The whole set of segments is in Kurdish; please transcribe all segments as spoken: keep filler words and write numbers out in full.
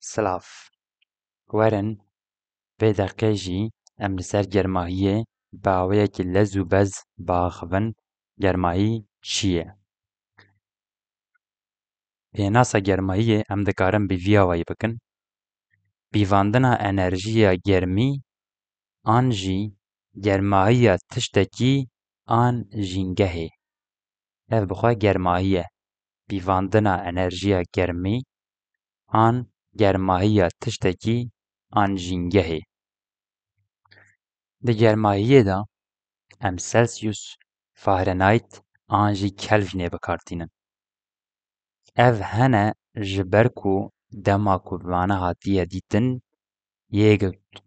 Silav. Werin, vê deqê jî em li ser germahiyê bi awayekî lez û bez biaxivin, germahî çi ye? Pênasa germahiyê em dikarin bi vî awayî bikin. Pîvandina enerjiya germî an jî germahiya tiştekî an jîngehê. Ev bi xwe germahî ye. Pîvandina enerjiya germî an germahiya tiştekî an jîngehê. Di germahiyê de em Celsius, Fahrenheit an jî Kelvînê bi kar tînin. Ev hene ji ber ku dema ku vana hatiye dîtin, yê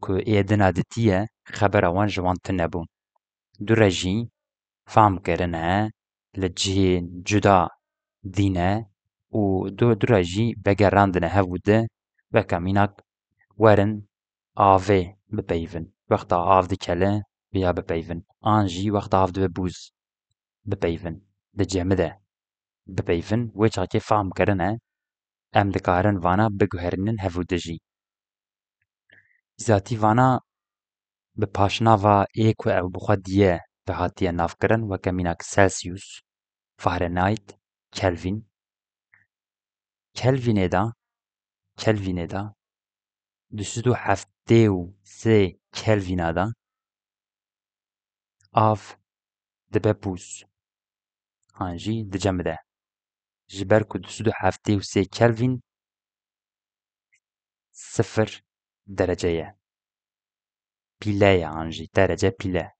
ku êdina ditiye, xebera wan ji wan tune bû. Du re jî fehm kirine li cihên cuda dîne û du, du re jî vegerandine hev û di, weke mînak werin avê bipeyivin. Wexta av dikele, viya bipeyivin. An jî wexta av dibe bûz bipeyivin. Di cemide bipeyivin. Wê çaxê fehm kirine, em dikarin vana biguherînin hev û di jî. Îzatî vana bi paşnava ê ku ew bi xwe diye ve hatiye navkirin, weke mînak Celsius, Fahrenheit, Kelvin. Kelvînê de, Kelvînê de, du sed û heftê û sê Kelvîna de av dibe bûz. An jî dicemide. Ji ber ku du sed û heftê û sê Kelvîn sifir derece ye. Pîle ye an jî, derece pîle.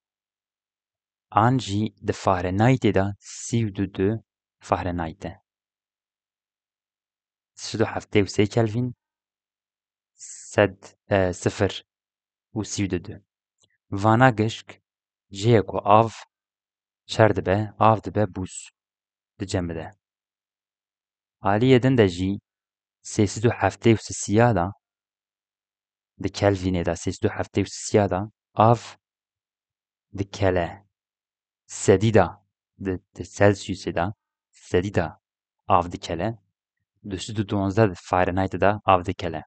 An jî di Fahrenheitê de sî û du Fahrenheit e. Sî û du heftê û sê Kelvîn, sed, e, sifir û sî û du. Vana gişk cihê ku av çer dibe, av dibe bûz, dicemide. Aliyê din de jî sê sed û heftê û sisiya de, di Kelvînê de sê sed û heftê û sisiya de av dikele. Sedî de, di, di Celsiusê de, sedî de av dikele. Du sed û duwazdeh di Fahrenheitê de av dikele.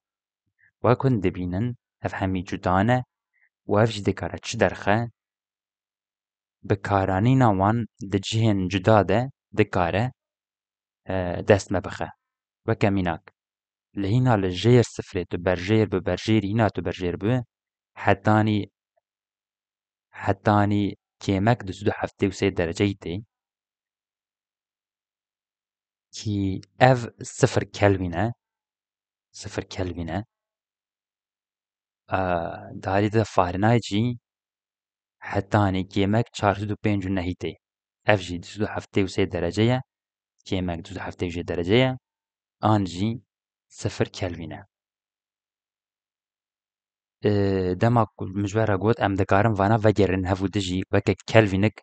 Wek hûn dibînin, ev hemî cuda ne û ev jî dikare çi derxe? Bi karanîna wan di cihên cuda de dikare, e, dest me bixe. Weke mînak, li hîna li jêr sifrê tu berjêr bi, berjêrî hîna tu berjêr bi, hetanî, hetanî kêmek du sed û heftê û sê dereceyî tê. Kî ev sifir Kelvîn e. Sifir Kelvîn e. Aa, di halî de Fahrenheit jî hetanî kêmek çar sed û pêncî û nehî tê. Ev jî du sed û heftê û sê derece ye. Kêmek du sed û heftê û sê derece ye. An jî sifir Kelvîn e. Ê, dema ku min ji we re got, em dikarin vana vegerin hev û di jî, weke Kelvînik,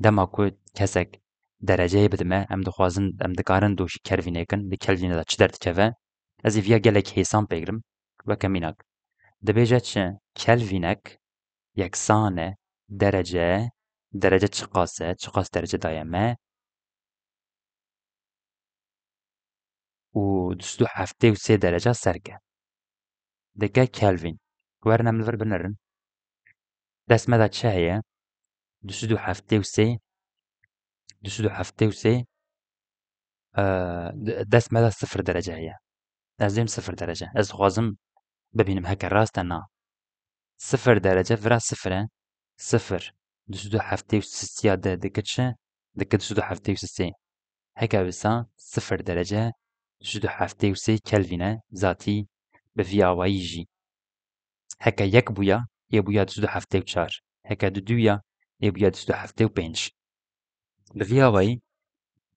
dema ku kesek dereceyê bidime, em dixwazin, em dikarin doşî Kelvînê kin, di Kelvînê de çi derdikeve? Ez ê viya gelek hêsan pê girim, weke mînak. Dibêje çi? Kelvînek yeksan e, derece, derece çiqas e, çiqas derece daye me? Û du sed û heftê û sê derece serke. Dike Kelvîn. Werin em li vir binirin. Dest me de çi heye? Du sed û heftê û sê, du sed û heftê û sê, e, de-, dest me de sifir derece heye. Ez dêm sifir derece. Ez dixwazim bibînim heke rast e na. Sifir derece vira sifir e. Sifir. Du sed û heftê û sê ya de dike çi? Dike du sed û heftê û sê. Heke wisa sifir derece du sed û heftê û sê Kelvîn e, zatî bi vî awayî jî. Heke yek bûya, ê bûya du sed û heftê û çar. Heke du dûya, ê bûya du sed û heftê û pênc. Bi vî awayî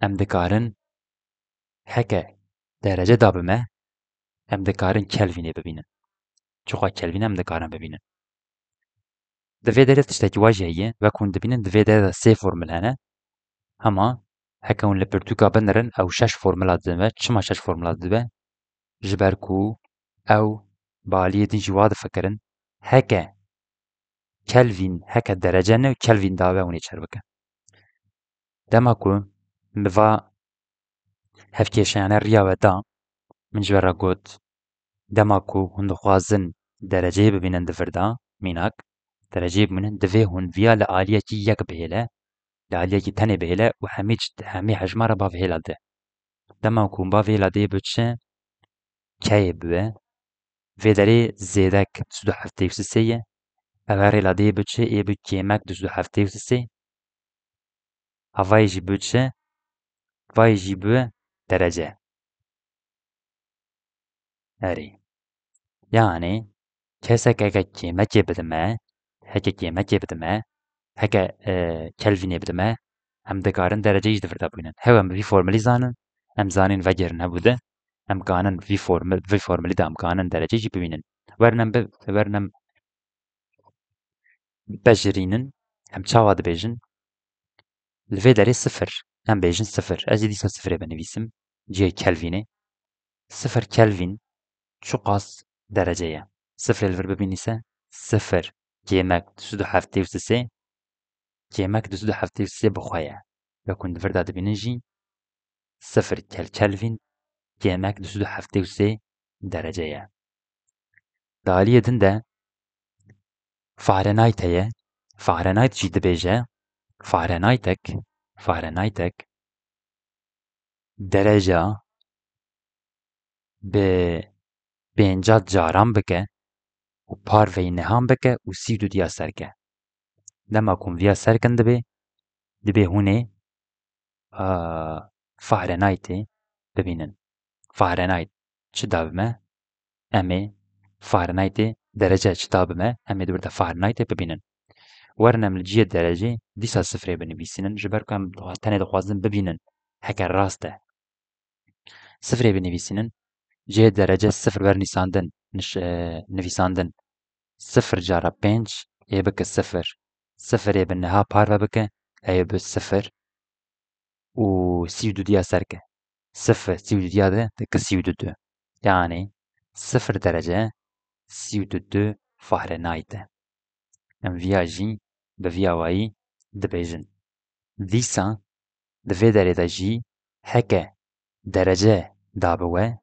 em dikarin heke derece dabime, em dikarin Kelvînê bibînin. Çiqas Kelvîn em dikarin bibînin. Di vê derê tiştekî wa jî heye, wek hûn dibînin, di vê derê de sê formul hene. Hema heke hûn li pirtûka binirin, ew şeş formula dibe. Çima şeş formula dibe? Ji ber ku ew bi aliyê din jî wa difikirin, heke Kelvîn heke derece ne û Kelvîn dabe hûn ê çer bikin. Dema ku min va hevkêşeyane riya we da, min ji we re got, Dema ku hûn dixwazin dereceyê bibînin di vir de, mînak, dereceyê bibînin, divê hûn viya li aliyekî yek bihêle, li aliyekî tenê bihêle û hemî, hemî hejmara bavê hêla di. Dema ku hûn bavê hêla di yê bi çi? Keyê bibe. Vê derê zêdek du sed û heftê û sê ye. Ev rêla di yê bi çi? Ê bi kêmek du sed û heftê û sê. Havayê jî bi çi? Vayê jî bi derece. Erê. Yani kesek heke kêmekê bidime, heke kêmekê bidime, heke, e, kelvînê bidime, em dikarin dereceyê jî di vir de bibînin. Hew em vî formulî zanin, em zanîn vegerin hebû de, em kanin vî formul, vî formulî de em kanin dereceyê jî bibînin. Werin em bi, werin em bejirînin, em çawa dibêjin? Li vê derê sifir. Em bêjin sifir. Ez ê dîsa sifirê binivîsim. Cihê kelvînê. Sifir kelvîn çiqas derece ye? Sifirê li vir bibînîse, sifir kêmek du sed û heftê û sê, kêmek du sed û heftê û sê bi xwe ye. Wek hûn di vir de dibînin jî, sifir kel-, kelvîn kêmek du sed û heftê û sê derece ye. Di aliyê din de Fahrenheit heye. Fahrenheit jî dibêje, Fahrenheitek, Fahrenheitek dereca bi pêncah caran bike û parveyî nihan bike û sî û du diya ser ke. Dema ku hûn viya ser kin dibê, dibê hûn ê, a, Fahrenheitê bibînin. Fahrenheit çi da bi me? Em ê Fahrenheitê derece çi da bi me? Em ê di wir de Fahrenheitê bibînin. Werin em li cihê derecê dîsa sifirê binivîsînin, ji ber ku em dixwa-, tenê dixwazin bibînin heke rast e. Sifirê binivîsînin, cihê derece sifir wer nîsandin, niş-, e, nivîsandin. Sifir cara pênc ê bike sifir. Sifirê bi niha parve bike, ê bi sifir û sî û du diya ser ke. Sifir, sî û du diya de dike sî û du. Yani sifir derece sî û du Fahrenheit e. Em viya jî bi vî awayî dibêjin. Dîsa di vê derê de jî heke derece da bi we,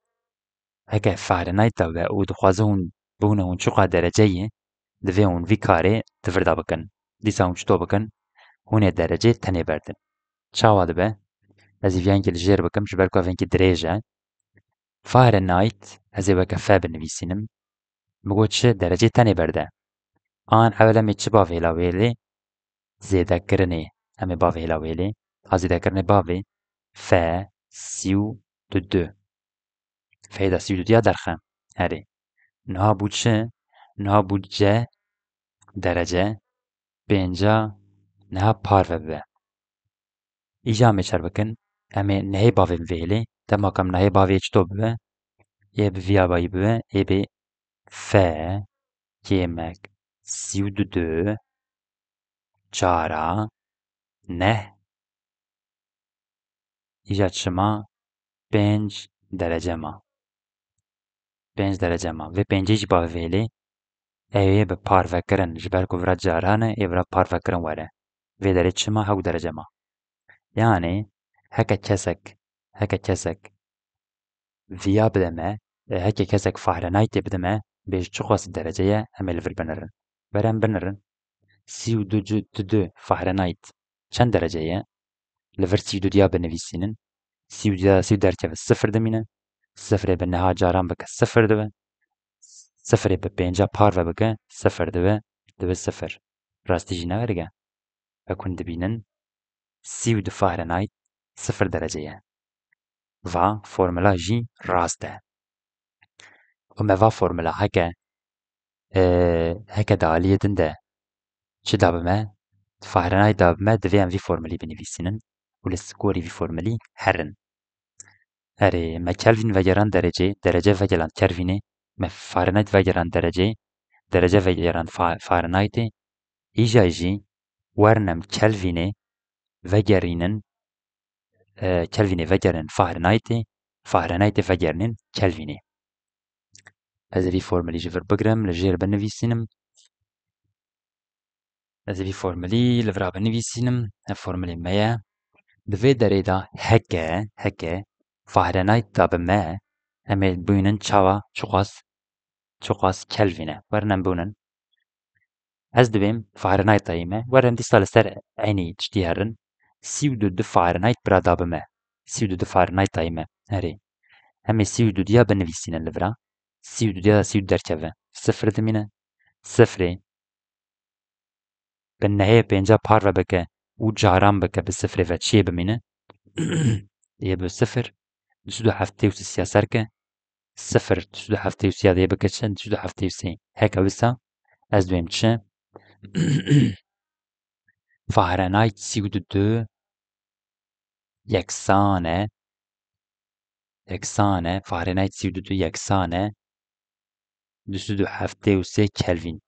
heke Fahrenheit da bi we û dixwaze hûn bihûne hûn çiqa derece yê, divê hûn vî karê di vir de bikin. Dîsa hûn çito bikin? Hûn ê derecê tenê berdin. Çawa dibe? Ez ê vî yengê li jêr bikim, ji ber ku ev yengê dirêj e. Fahrenheit, ez ê weke F binivîsînim. Min got çi? Derecê tenê berde. An ewel em ê çi bavêla wêlê? Zêdekirinê. Em ê bavêla wêlê. Ha zêdekirinê bavê. F sî û du. F'ê de sî û du diya derxe. Erê. Niha bû çi? Niha bû C derece pênca niha parve bibe. Îja em ê çer bikin, em ê nehê bavê bivêlê. Dema ku em nehê bavê çito bibe, ê bi vî abayî bibe, ê bê F kêmek sî û du cara neh. Îja çima? Pênc derece ma. Pênc derece ma. Vê pêncê jî bavêlê, ew ê bi parvekirin, ji ber ku vira caran e, ê vira parvekirin were. Vê derê çima? Hew derece ma. Yani heke kesek, heke kesek viya bide me, e, heke kesek Fahrenheitê bide me, bêj çiqas derece ye, em ê li vir binirin. Ber em binirin. Sî û du, du, du Fahrenheit çend derece ye? Li vir sî û du diya binivîsînin. Sî û du diya sî û derkeve sifir dimîne. Sifirê bi niha caran bike sifir dibe. Sifirê bi pênca parve bike sifir dibe. Dibe sifir. Rastî jî ne werge. Wek hûn dibînin, sî û du Fahrenheit sifir derece ye. Va formula jî rast e. Û me va formula heke, e, heke di aliyê din de çi da bi me? Fahrenheit da bi me, divê em vî formulî binivîsînin û li skorî vî formulî herin. Erê, me kelvîn vegeran derecê, derece vegeran kelvînê, me Fahrenheit vegeran derecê, derece vegeran Fa-, Fahrenheitê, îja jî werin em kelvînê vegerînin, e, kelvînê vegerînin Fahrenheitê, Fahrenheitê vegerînin kelvînê. Ez ê vî formulî ji vir bigirim, li jêr binivîsînim. Ez ê vî formulî li vira binivîsînim. Ev formulê me ye. Di vê derê de heke, heke Fahrenheit da bi me, em ê bûynin çawa, çiqas çiqas Kelvîn e. Werin em bûnin. Ez dibêm Fahrenheit dayî me. Werin dîsa li ser eynî tiştî herin. Sî û du Fahrenheit bira da bi me. Sî û du Fahrenheit dayî me. Erê. Em ê sî û du diya binivîsînin li vira. Sî û du diya da sî û du derkeve. Sifir dimîne. Sifrê bi nehê pênca parve bike û caran bike bi sifrê ve çiyê bimîne. Yê bi sifir, du sed û heftê û sê ya ser ke, sifir, du sed û heftê û sê ya dê bike çi? Du sed û heftê û sê. Heke wisa, ez dibêm çi? Fahrenheit sî û du yeksan e. Yeksan e. Fahrenheit sî û du yeksan e. Du sed û heftê û sê Kelvîn.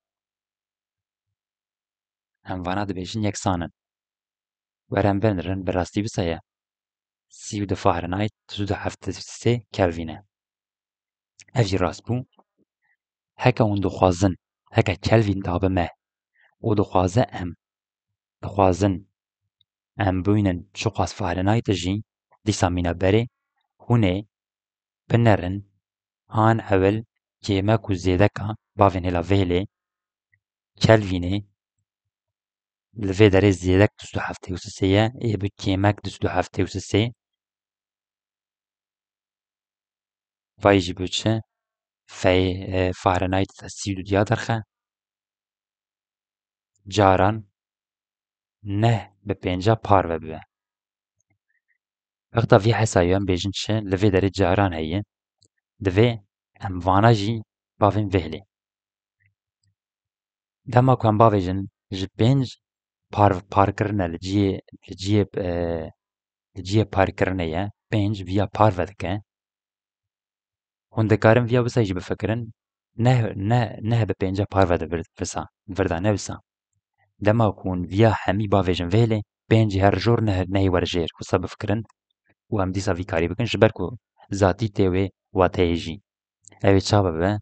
Em vana dibêjin yeksan in. Werin binirin, bi rastî wisa ye. Sî û du Fahrenheit, du sed û heftê û sê Kelvîn e. Ev jî rast bû. Heke hûn dixwazin, heke Kelvîn da bi me û dixwaze em, dixwazin em bûynin çiqas Fahrenheit jî, dîsa mîna berê, hûn ê binerin, an ewil kêmek û zêdeka bavên hêla vêlê, Kelvînê, li vê derê zêdek du sed û heftê û sê ye, ê bi kêmek du sed û heftê û sê. Vay jî bi çi? Fey, e, Fahrenheit sî û du diya derxe. Caran neh bi pênca parve bibe. Wexta vî hesayê em bêjin çi? Li vê derê caran heye. Divê em vana jî bavên vêhlê. Dema ku em bavêjin ji pênc par, parkirine li cihê, li cihê, e, li cihê parkirinê ye, pênc viya parve dike. Hûn dikarin viya wisa jî bifikirin, neh, neh, neh bi pênca parve de vir, visa, vir da, ne wisa. Dema ku hûn viya hemî bavêjin vêlê, pêncî her jor neh, nehê wer jêr, wisa bifikirin û em dîsa vî karî bikin, ji ber ku zatî tê wê wateyê jî. Ew ê çawa bibe?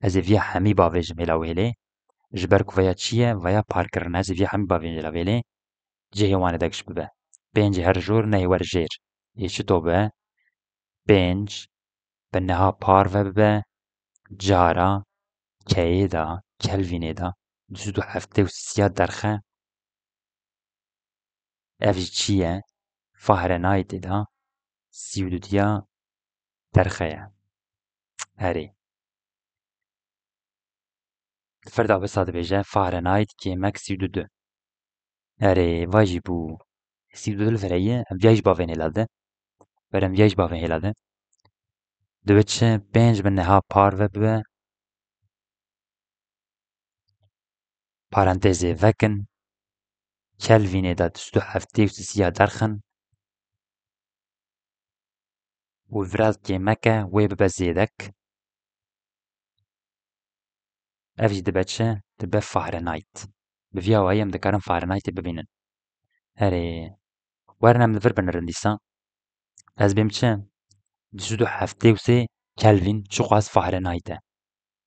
Ez ê viya hemî bavêjim hêla wêlê. Ji ber ku veya çi ye? Veya parkirin. Ez ê viya hemî bavêjim hêla wêlê. Cihê wan ê dek ji bibe. Pêncî her jor nehê wer jêr. Ê çito be? Pênc bi neha parve bibe. Cara keyê de, Kelvînê de, du sed û heftê û sê derxe. Ev jî çi ye? Fahrenheitê de sî û du diya derxe ye. Erê. Di vir de wisa dibêje, Fahrenheit kêmek sî û du. Erê, va jî bû. Sî û du li vir heye, em viya jî bavên hêla de. Ber em viya jî bavên hêla de. Divê çi? Pênc bi neha parve bibe. Parantezê vekin. Kelvînê de du sed û heftê û sê ya derxin. Û vira kêmeke wê bibe zêdek. Ev jî dibe çi? Dibe Fahrenheit. Bi vî awayî em dikarin Fahrenheitê bibînin. Erê, werin em li vir binirin dîsa. Ez bêm çi? Du sed û heftê û sê Kelvîn çiqas Fahrenheit e.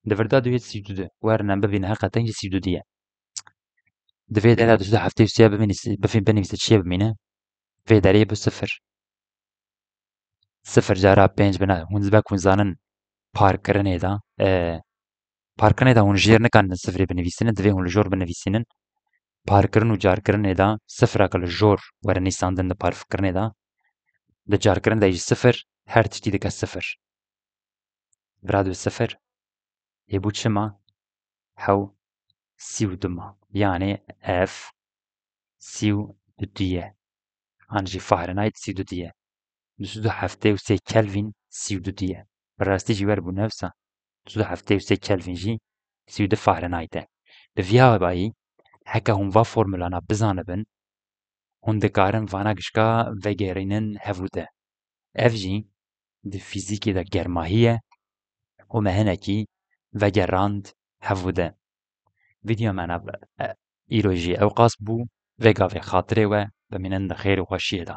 Di vir de duyê sî û du. Werin em bibînin heqeten jî sî û du diye. Di vê derê du sed û heftê û sê bibînî-, bifî-, binivîse çi ye bimîne? Vê derê bi sifir. Sifir cara pênc bine. Hûn dibe ku hûn zanin parkirinê de, e, parkirinê de hûn jêr nikanin sifirê binivîsînin, divê hûn li jor binivîsînin. Parkirin û carkirinê de sifireke li jor were nîsandin di parkirinê de. Di carkirin de jî sifir, her tiştî dike sifir. Vira dibe sifir. Ê bû çi ma? Hew sî û du ma. Yanê ev sî û du ye. An jî Fahrenheit sî û du ye. Du sed û heftê û sê Kelvîn sî û du ye. Bi rastî jî wer bû ne wisa. Du sed û heftê û sê Kelvîn jî sî û du Fahrenheit e. Bi vî awayî heke hûn va formulana bizanibin, hûn dikarin vana gişka vegerînin hev û de. Ev jî di fîzîkê de germahî ye û me hinekî vegerand hev û de. Vîdyoya me nav-, e, îro jî ewqas bû. Vê gavê xatirê we, bimînin di xêr û xweşiyê de.